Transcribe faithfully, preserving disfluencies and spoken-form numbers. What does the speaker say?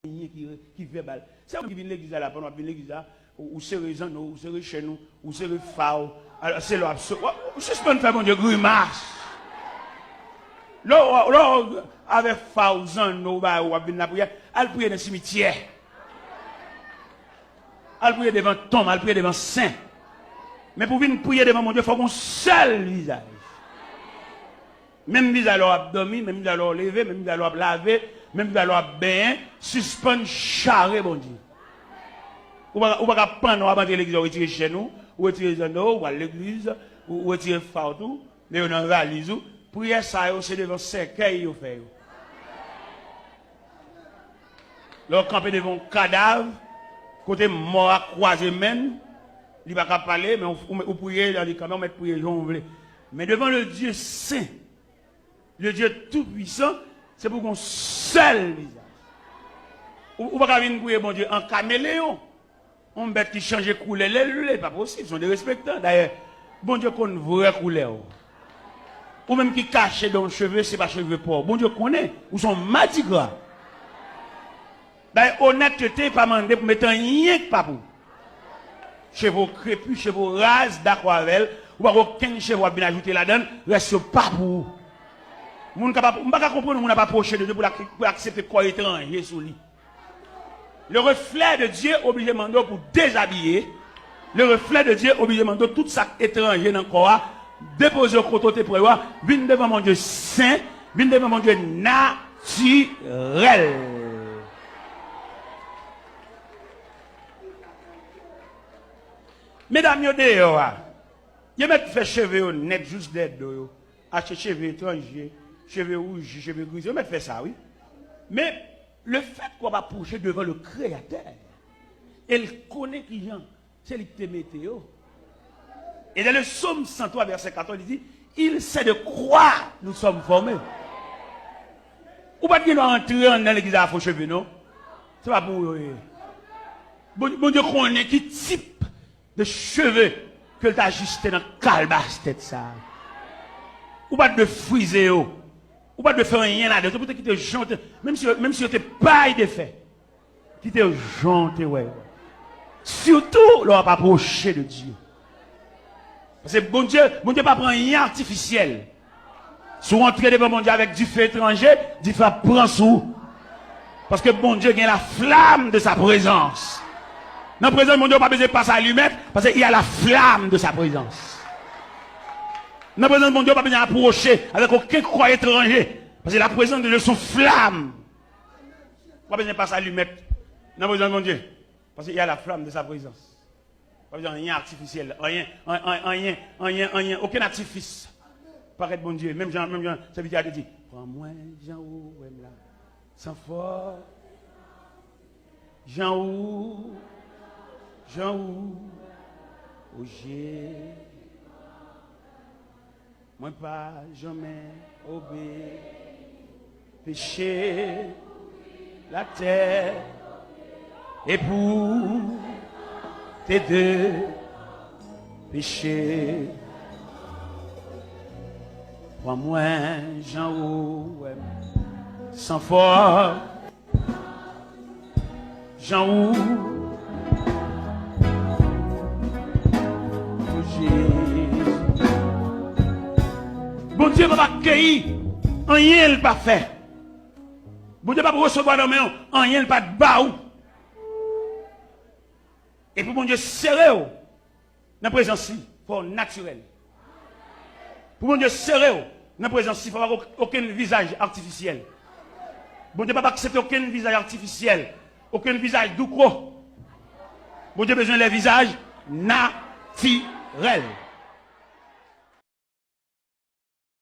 anyen ki, ki vèbal. Se ou ki vin legliz la, la, pandan w ap vin legliz la, ou, ou sere zanno w, ou sere chèn ou, ou sere fa w. Alò, se lè w ap so-, w ap, ou sispann fè Bondye grimas. Lè w, lè w avèk fa w, zanno w, ba w ap vin lapriyè, al priye nan simityè. Al priye devan tonm, al priye devan sen. Men pou w vin priye devan Bondye, fò w gen yon sèl vizaj. Menm vizaj lè w ap dòmi, menm vizaj lè w leve, menm vizaj lè w ap lave, menm vizaj lè w ap benyen, sispann chare Bondye. Ou pa, ou pa ka pandan w ap antre legliz, ou retire chèn ou, ou retire zanno w, ou al legliz, ou, ou retire fa w tou, men yo nan valiz ou. Priyè sa yo, se devan sèkèy yo fè yo. Lè w kanpe devan yon kadav, kote mò a kwaze men l, li pa ka pale, men ou, ou, ou priye, li kanpe, ou mèt priye jan w vle. Men devan le Dieu saint, le Dieu tout puissant, se pou gen yon sèl vizaj. Ou, ou pa ka vin priye Bondye an kameleyon. Yon bèt ki chanje koulè lè l vle, pa posib, se yon derespektan. Dayè, Bondye konn vrè koulè w. Ou menm ki kache dan yon cheve, se pa cheve pa w. Bondye konnen, ou se yon madigra. Dayè, onètete pa mande pou mete anyen k pa pou w. Cheve w krepi, cheve w raz, dakò avè l, ou pa gen okenn cheve w ap vin ajoute ladan l, rès yo pa pou ou. Moun ka pa, m pa ka konprann yon moun ap apwoche de Dye pou l ak-, pou l aksepte kò etranje sou li. Le reflet de Dieu oblije mande w pou dezabiye. Le reflet de Dieu oblije mande w tout sa k etranje nan kò a, depoze yo kote w te pran yo a, vin devan Bondye sen, vin devan Bondye natirèl. Medam yo deyò a, yo mèt fè cheve yo nèt jous dèyè do yo. Achte cheve etranje, cheve wouji, cheve grize, yo mèt fè sa, wi. Men, lefèt ke w ap apwoche devan le Créateur, e l konnen kijan se li ki te mete yo. Et dans le psaume cent trois, verset quatorze, il dit, il sait de quoi nous sommes formés. Ou pa t gen dwa antre anndan legliz a fo cheve, non. Se pa pou ou yo ye. Bon, Bondye konnen ki tip de cheve ke l ta ajiste nan kalbas tèt sa a. Ou pa t dwe frize yo. Ou pa t dwe fè anyen ladan yo. Se pou te kite jan w te, menm si, menm si yo te pay de fè, kite yo jan w te wè yo. Sitou lè w ap apwoche de Dye. Paske Bondye, Bondye pa pran anyen atifisyèl. Si w antre devan Bondye avèk dife etranje, dife ap pran sou ou. Paske Bondye gen la flamme de sa présence. Nan prezans Bondye, ou pa bezwen pase alimèt, paske il y a la flamme de sa présence. Nan prezans Bondye, ou pa bezwen apwoche avèk okenn kò etranje, paske la prezans de Dye se yon flam. Ou pa bezwen pase alimèt nan prezans Bondye, paske il y a la flamme de sa présence. Pa bezwen anyen atifisyèl, anyen, an-, an-, anyen, anyen, anyen, okenn atifis. Parèt Bondye, menm jan, menm jan sèvitè a te di, pran mwen jan ou wè m la, san fòs, jan ou, jan ou, o Jezi. Mwen pa janmen obeyi. Peche latè e pou te de peche. Pran mwen jan ou wè m, san fòs. Jan ou, o Jezi. Bondye p ap akeyi anyen l pa fè. Bondye p ap resevwa nan men w anyen l pa t ba ou. E pou Bondye sere w, nan prezans li, fò w natirèl. Pou Bondye sere w nan prezans li, fò w pa gen okenn vizaj atifisyèl. Bondye p ap aksepte okenn vizaj atifisyèl, okenn vizaj doukro. Bondye bezwen lè vizaj natirèl.